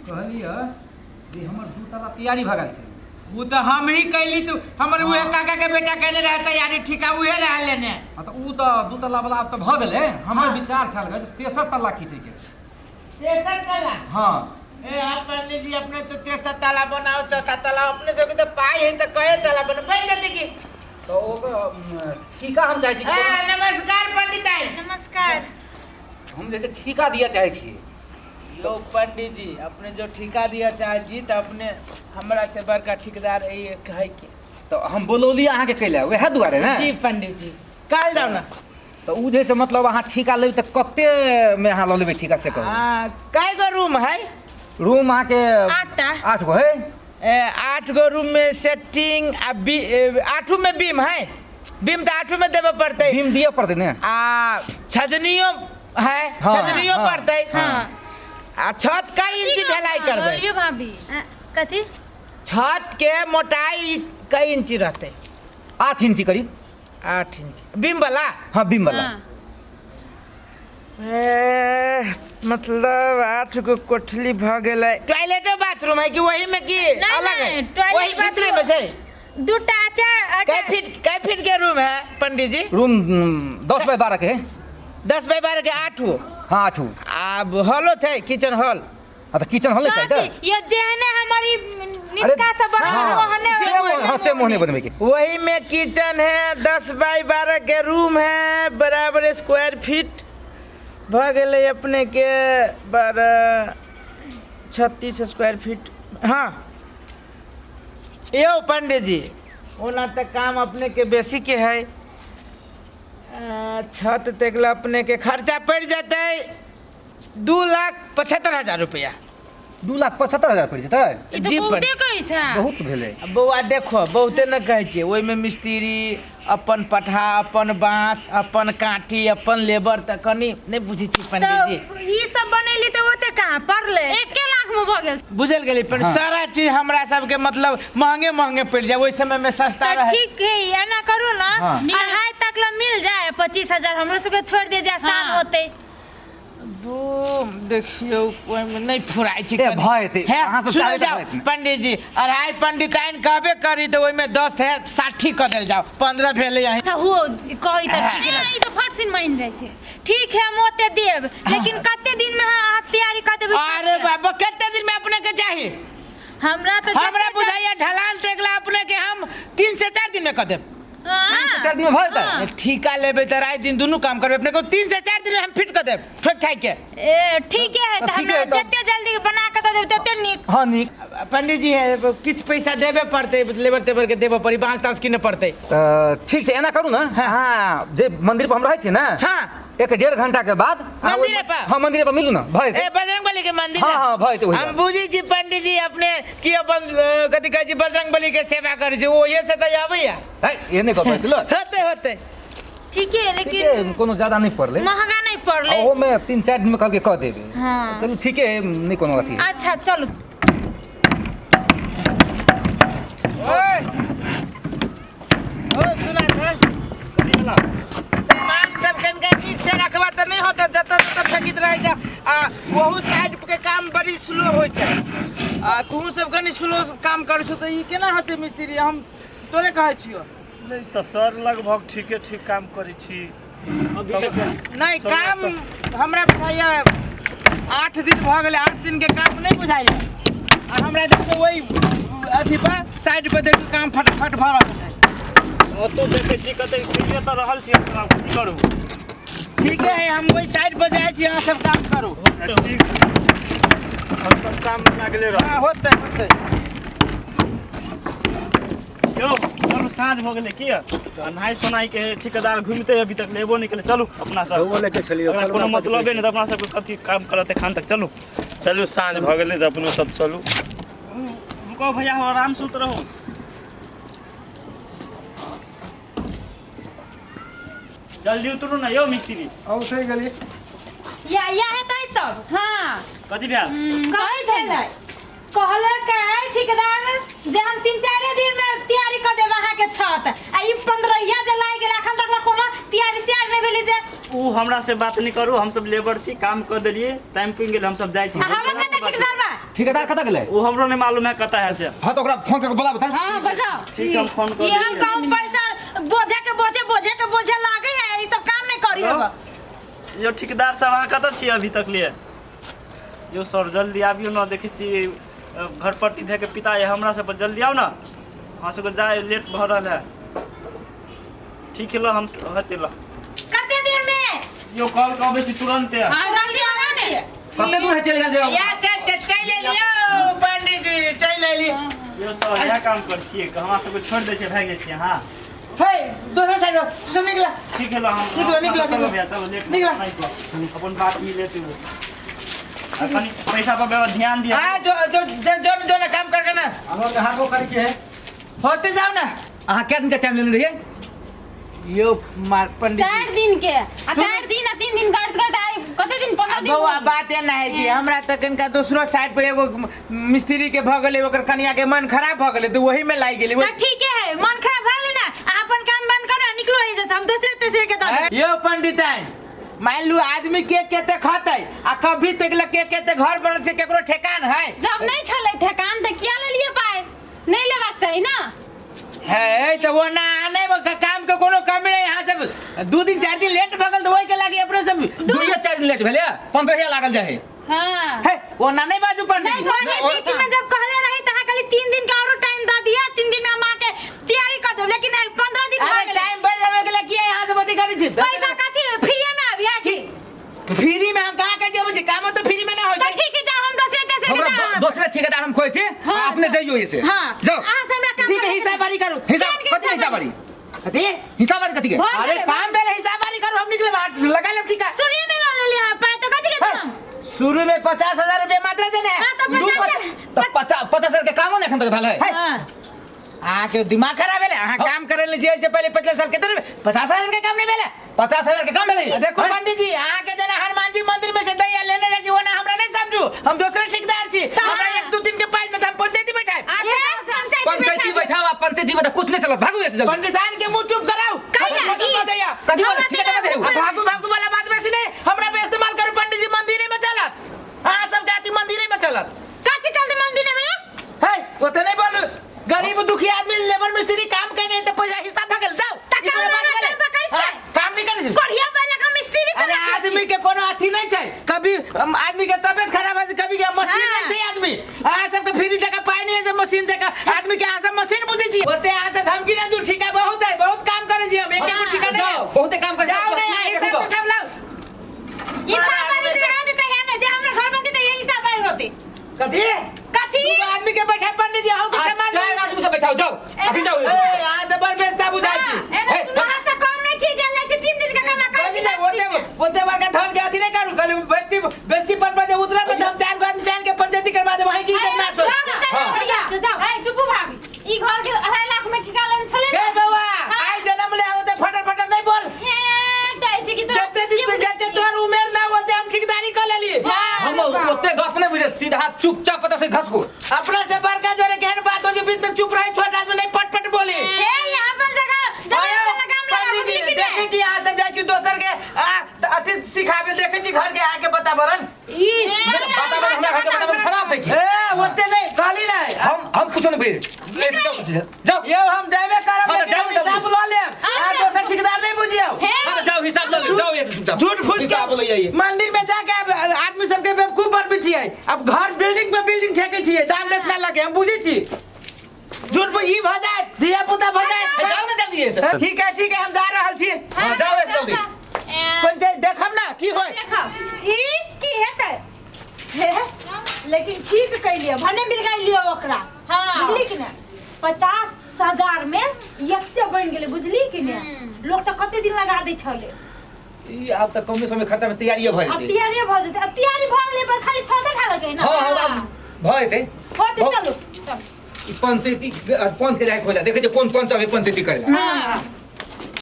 कहलियै जे हमर दू ताला तैयारी भऽ गेल छै। ओ तऽ हम ही कैली, तू हमर उहे काका के बेटा कहने रहे तैयारी ठीका उहे रह लेने। हाँ, तऽ ऊ तऽ दू तल्ला वाला आब तऽ भऽ गेलै। हमर विचार छल जे तेसर तल्ला खींचैके। तेसर ताला? हाँ। ए आप पंडित जी, अपने तो तेसर ताला बनाओ, चौथा ताला, अपने सबके तो पाई है तो कए ताला बन बन जते की। तऽ ओकर ठीका हम चाहै छी। ए नमस्कार पंडित आई। नमस्कार। हम जे छै ठीका दिअ चाहै छियै। यो पंडित जी, अपने जो ठीका दिया चाहे जी तो अपने हमरा से बड़का ठेकेदार है कहे के। तऽ हम बोलौलियै अहाँके कैला वएह दुआरे ने। जी पंडित जी, काल जाओ ना। तऽ उ जे से मतलब अहाँ ठीका लेबै तऽ कते मे अहाँ लऽ लेबै ठीका से कहू। हाँ, कय गो रूम है? रूम अहाँके आठटा। 8 गो है। ए, 8 गो रूम में सेटिंग आ बी, ए, आठू में बीम है? बीम तो आठू में देवे पड़ते। बीम दिए पड़ते ने। आ छजनियो है? हाँ, छजनियो हाँ, पड़ते। हाँ। आ छत कई इंच ढलाई करबै? बोलियो भाभी। कथी? छत के मोटाई कई इंच रहते? 8 इंची करीब। 8 इंच बीम वाला? हाँ, बीम वाला। हाँ। ए, मतलब 8 गो कोठली भ गेलै। टॉयलेटो बाथरूम है कि वही में की नहीं, अलग है? नहीं, टॉयलेट वही भीतरे में बाथरूम। छै। दूटा चार कई फीट के रूम है पंडित जी? रूम 10 बाय 12 के है। 10 बाय 12 के 8 गो? हाँ, 8 गो। आब हॉलो छै, किचन हॉल? हाँ, तऽ किचन हॉल छै तऽ। ये जेहने हमारी निचका से बनल हाँ, ओहने सेम, हाँ, सेम ओहने बनबै के। वही में किचन है, 10 बाय 12 के रूम है, बराबर स्क्वायर फीट भ गेलै अपने के 12 36 स्क्वायर फीट। हाँ यौ पंडित जी, ओना तऽ काम अपने के बेसी के है। छत तक अपने के खर्चा पड़ जेतै 2,75,000 रुपया। 2,75,000 पड़ि जेतै? ई तऽ जी, बहुते कहै छै। बहुत भेलै। बौआ देखो, बहुते न कहै छियै, ओहिमे मिस्त्री अपन पठा, अपन बाँस, अपन काठी, अपन लेबर, तऽ कनि नहि बुझै छी पंडित जी। तऽ ई सब बनैली तऽ ओते कहाँ पड़लै? 1 लाख में भऽ गेल। बुझल गेलै, पर हाँ। सारा चीज हमरा सबके मतलब महंगे महंगे पड़ि जाय, ओहि समय में सस्ता तऽ रहे। ठीक है, एना करू ना, हाँ। 2.5 तक ला मिल जाए, 25,000 हमरो सबके छोड़ दे जाए, आसान हाँ। होते। दू देखियौ, ओहिमे नहि फुराइ छै ए, कनि। भऽ जेतै। हे, अहाँ सब सुनल चाहबै तऽ जाउ भऽ जेतै। पंडित जी, अढ़ाई पंडिताइन कहबे करी तऽ ओहिमे 10 है 60 कऽ देल जाओ, 15 भेलै अहीं। अच्छा हो कही तऽ ठीक ए, रह। ई तऽ फट सिन मानि जाइ छै। ठीक है, हम ओते देब, लेकिन कते दिन में अहाँ तैयारी कऽ देबै? अरे बाबा, कते दिन में अपने के चाही? हमरा तऽ हमरा जते बुझाइया ढलान देखला अपने के हम 3 से 4 दिन में कऽ देब। हाँ। 4 दिन में भऽ जेतै? ठीका लेबै तऽ राति दिन दुनू काम करबै, अपने को 3 से 4 दिन में हम फिट कऽ देब ठोक ठाक के। ए ठीक है, तऽ तऽ ठीके हमरा है तऽ। जते जल्दी बना के दऽ देब तते नीक। हाँ, नीक। पंडित जी है, किछु पैसा देबे पड़तै, लेबर तेबर के देबे पड़ी, बाँस ताँस किनऽ पड़तै। तऽ ठीक छै, एना करू ने, हाँ, जे मंदिर पर हम रहै छी ने, हाँ। 1-1.5 घंटा के बाद अहाँ मंदिरे पर? हाँ, मंदिरे पर मिलू ना, भऽ जेतै। ए बजरंग बली के मंदिर? हाँ, हाँ, भऽ जेतै ओहि हम पर। बुझै छी पंडित जी अपने की अपन कथी कहै छी बजरंग बली के सेवा करै छी, ओहे से तऽ अबैया। है, ये नहि गप हेतै ल। होते होते। ठीक है, ठीक है, लेकिन कोनो ज्यादा नहि पड़लै, महंगा नहीं पड़लै। ओहोमे 3-4 दिन मे कहलकै कऽ देबै। हाँ। चलू ठीके है, नहि कोनो अथी। अच्छा चलू। ओए ओए सुना सर, सामान सब कनिका नीक से रखबा तऽ नहि होतै, जतऽ ततऽ फेकित रहै छै। आ ओहू साइड के काम बड़ी स्लो होइ छै, आ तू सब कनि स्लो काम करै छौ तऽ ई केना होतै मिस्त्री? हम तोरे कहै छियौ। नहि तऽ सर, लगभग ठीके ठीक काम करै छी। अभी तक नहि काम हमरा बुझाइया 8 दिन भऽ गेलै, 8 दिन के काम नहि बुझाइया। आ हमरा देखियौ ओहि अथी पर साइड पर देखियौ काम फटाफट भऽ रहल है। ओतौ देखै छी कते करिए तऽ रहल छी अपना, की करू? ठीके है, हम ओहि साइड पर जाइ छी, अहाँ सब काम करू। ठीक, हम सब काम मे लागले रह। हाँ, होतै होतै। यौ चलू, साँझ भऽ गेलै की, आ नहाय सोनाय के ठेकेदार घुमिते अभी तक लेबो नहि केलै। चलू अपना सब रउआ लेके चलियौ। अगर चलू कोनो ना, मतलबे नहि तऽ अपना सबके कथी काम करत एखन तक। चलू चलू, साँझ भऽ गेलै तऽ अपनो सब चलू। रुको भैया, हो आराम से उतरहो। जल्दी उतरू ना यौ मिस्त्री। आ उतरि गेली। या या हेतै सब। हाँ। कथी भेल? कहै छलै, कहलक है ठेकेदार जे हम 3-4 दिन में तैयारी कर देब अहाँ के छत, आ ई 15 जे लागि गेल, एखन तक कोनो तैयारी से आर नहि भेलै जे उ हमरा से बात नहीं करू, हम सब लेबर छी, काम कर देलिए, टाइम पुग गेल, हम सब जाइ छी। आ हमरा कते ठेकेदार बा? ठेकेदार कतऽ गेलै? उ हमरो नहीं मालूम है कतऽ है से। हाँ तो ओकरा फोन करके बोलाबू त। हां बजाओ। ठीक हम फोन कर यहाँ देलिए। कम पैसा बोझा के बोझे बोझे के बोझे लागे है, ई सब काम नहीं करी अब। यो ठेकेदार साहब अहाँ कतऽ छी अभी तक लिए? यो सर जल्दी आबियो न, देखै छी घर पट्टी धे के पिता है हमरा सब पर, जल्दी आओ ना, हमरा सबके जाए लेट भऽ रहल है। ठीक है ल, हम हेतै ल। कते देर में? यो कॉल कऽ अबै छी तुरंते। हां तुरंते आबै छी। कते दूर है चलि गेल जे? या चल चल लियो पंडित जी, चल लियो। यो सर इएह काम कर छियै, हमरा सबके छोड़ि दै छियै, भागि जाइ छियै। हाँ हे दोसर साइड रह, सब निकला। ठीक है ल, हम निकला, निकला, चलो निकला। भैया, चलो लेट निकला। अपन बात मिले तू आ कनी पैसा पर व्यवस्था ध्यान दिया। हां जो जो जो जो जो ना काम करके ना हम नहाबो करे के है। होते जाओ ना। अहाँ कै दिन के टाइम लेने रहियै? यो मार पंडित जी। 4 दिन के आ 4 दिन आ 3 दिन करत करत आइ कते दिन 15 दिन बौआ बात एना है कि हमरा तऽ कनिका दोसरो साइड पर एगो मिस्त्री के भऽ गेलै, ओकर कनिया के मन खराब भऽ गेलै तऽ वही में लागि गेलै। तऽ ठीके है, मन खराब भऽ गेलै ना, अहाँ अपन काम बंद करू आ निकलू एहि से, हम दोसरे तेसरे के दऽ देब। यो पंडिताइन मान लू आदमी के केते खतै आ कभी तक ले के केते घर बनल से केकरो ठेकान है? जब नहीं छलै ठेकान तऽ किया लेलियै पाइ? नहीं लेबाक चाही ना। है तो वो ना आने वो काम के कोनो कमी नहीं, यहाँ सब 2 दिन 4 दिन लेट भऽ गेल तऽ ओहि के लागी अपने सब 2-4 दिन लेट भेलै, 15 लागल जाइ है। हां है वो ना नहीं बाजू पंडित नहीं, जी। वही बीच में जब कहले रही त अहाँ कहली 3 दिन के औरो टाइम दऽ दिअ, 3 दिन में हम आके तैयारी कर देब, लेकिन 15 दिन भऽ अरे गेलै। टाइम बढ़ जावे के लिए किया यहाँ से बती करै छी? पैसा कथी फ्रीए में आबि है की? फ्री में हम कहाँ के जेबै छी? काम तो फ्री में ना होय तऽ छै। ठीक है, जाओ हम दोसरे तेसरे के हमरा जाओ। दोसरे ठेकेदार हम खोजै छी, हाँ, अपने जाओ। जइयो एसे। हाँ जाओ। अहाँ से हमरा काम ठीक है, करैके हिसाबबारी करू। हिसाब केहन के कथी हिसाबबारी? कथी? हिसाबबारी कथी के? भऽ अरे गेलै, काम भेल हिसाबबारी करू, हम निकले बाहर लगा लेब ठीका। शुरुए में लऽ लेलियै अहाँ पाइ तऽ कथी के देब हम? शुरू में 50,000 रुपया मात्र देने है। हाँ, तो दू 50 तऽ 50,000 के कामो ने एखन तक भेल है। है। हाँ। अहाँ के दिमाग खराब भेलै? अहाँ काम करे ले छियै से पहिले पिछले साल केते रुपया? 50,000 के काम नहीं भेलै? 50,000 के काम भेलै। देखो पंडित जी, अहाँ के जेना हनुमान जी मंदिर में से दैया लेने जाइ छी ओना हमरा नहीं समझू, हम दोसरे ठेकेदार छी, हमरा 1-2 दिन के पाइ में हम पंचायती बैठाएब। अच्छा, पंचायती पंचायती बैठाएब। बैठाओ, आ पंचायती में तऽ कुछ नहीं चलत, भागू एसे जल्दी। पंडितान के मुंह चुप कराऊ। कहिया? कथी ई- बतैया? कथी हमरा बोलै? ठेकेदार तेना बतैयौ। आ भागू भागू वाला बात बेसी नहीं, हमरा पे इस्तेमाल करू पंडित जी, मंदिरे में चलत। अहाँ सब के अथी मंदिरे में चलत। कथी चलते मंदिर में भैया? है ओते नहीं बोलू, गरीब दुखी आदमी लेबर मिस्त्री काम करे नहीं तो पैसा हिसाब भगल जाओ। तऽ ई कोनो काम बात हमरा भेलै? काम पकड़ै छै। हाँ, काम नहीं करै छै। कोढ़िया बैलक हम मिस्त्री से अरे रखने छी। आदमी के कोनो अथी नहीं छै, कभी आदमी के तबियत खराब है, कभी के मशीन हाँ। नहीं छै आदमी। अहाँ सबके फ्री जगह पाइ नहीं है जे मशीन जगह आदमी के अहाँ सब मशीन बुझै छी। ओते अहाँ से धमकी नहीं दू, ठीका बहुत है, बहुत काम करै छी हम, एक एगो ठीका नहीं। जाओ, बहुते काम करै छी। जाओ नहीं, हिसाब किताब लाओ। हिसाब वाली तऽ रहऽ देतै है ने, जे हमरा घर बनतै तऽ यही हिसाब वाली होतै। कथी? कथी? दू आदमी के बैठा पंडित जी, अहूँ के समाज में। 4 आदमी के बैठाओ, जाओ अखन जाओ। ए, अहाँ से बड़ बेस्ता बुझाइ छी। एना हे, सुनू, अहाँ से कम नहीं छी जे लै छी 3 दिन के कमा करै बजली छी। नहीं, ओते ओते बड़का धन के अथी नहीं करू, कल बेस्ती बेस्ती पर बजे उतरब ने तऽ हम 4 गो आदमी से आनि के पंचायती करवा देब, अहीं की इज्जत नाश होय। हाँ। भैया, जाओ। ए, चुपू भाभी, ई घर के 2.5 लाख में ठिका लेने छलै हे ने? बौआ, आइ जन्म ले आबे फटर फटर नहीं बोल। हे, कहै छी कि तोरा जते दिन जते तोहर उमेर ना होते हम ठेकेदारी कर लेली। हम ओते गप नहीं बुझे, सीधा चुपचाप पता से घसको। अपना से बड़का जोरे केहन बात हो जे बीच में चुप रहे, छोट आदमी नहीं पट पट बोली। हे, यहाँ अपन जगह जमीन आयो, वाला काम लगा पंडित जी, बुझली कि देखै नहि? छी अहाँ सब जाइ छी दोसर के अथी सिखाबे, देखै छी घर के अहाँके वातावरण। ई वातावरण हमरा घर के वातावरण खराब है की? ए ओते नहीं कहली नहीं, हम कुछो नहीं बुझे, ऐसे जाओ जाओ। यो हम जाबे करब, हाँ, तो लेकिन जाओ हम जल्दी। हिसाब लऽ लेब। अहाँ दोसर ठेकेदार नहीं बुझियौ। हाँ, तो जाओ हिसाब लऽ लियौ, जाओ ऐसे चुपचाप। झूठ फूस हिसाब के लऽ आइए। मंदिर में जाके अब आदमी सबके बेवकूफ बनबै छियै, अब घर बिल्डिंग पे बिल्डिंग ठेकै छियै, दान दक्षिणा लगे, हम बुझै छी। झूठ फूस ई भऽ जायत, धिया पुता भऽ जायत। जाओ ना जल्दी ऐसे। ठीक है ठीक है, हम जा रहल छी। हाँ, जाओ ऐसे जल्दी। पंचायत देखब ना की होय। देखब। ई की हेतै? हे, लेकिन ठीक कैलियै, भने मिल गेलियै ओकरा। हाँ। बुझली कि नहि? 50,000 में एते बनि गेलै, बुझली कि नहि? लोक तऽ कते दिन लगा दै छलै। ई आब तऽ कमे समय खर्चा में तैयारी भऽ आब जेतै। तैयारी भऽ जेतै, आब तैयारी भऽ गेलै पर खाली छते ढालऽ ना। हाँ हाँ, आब भऽ जेतै। होतै, चलू। ई पंचायती पंच के जाय खोला, देखै छियै कोन पंच अबै पंचायती करेला। हाँ।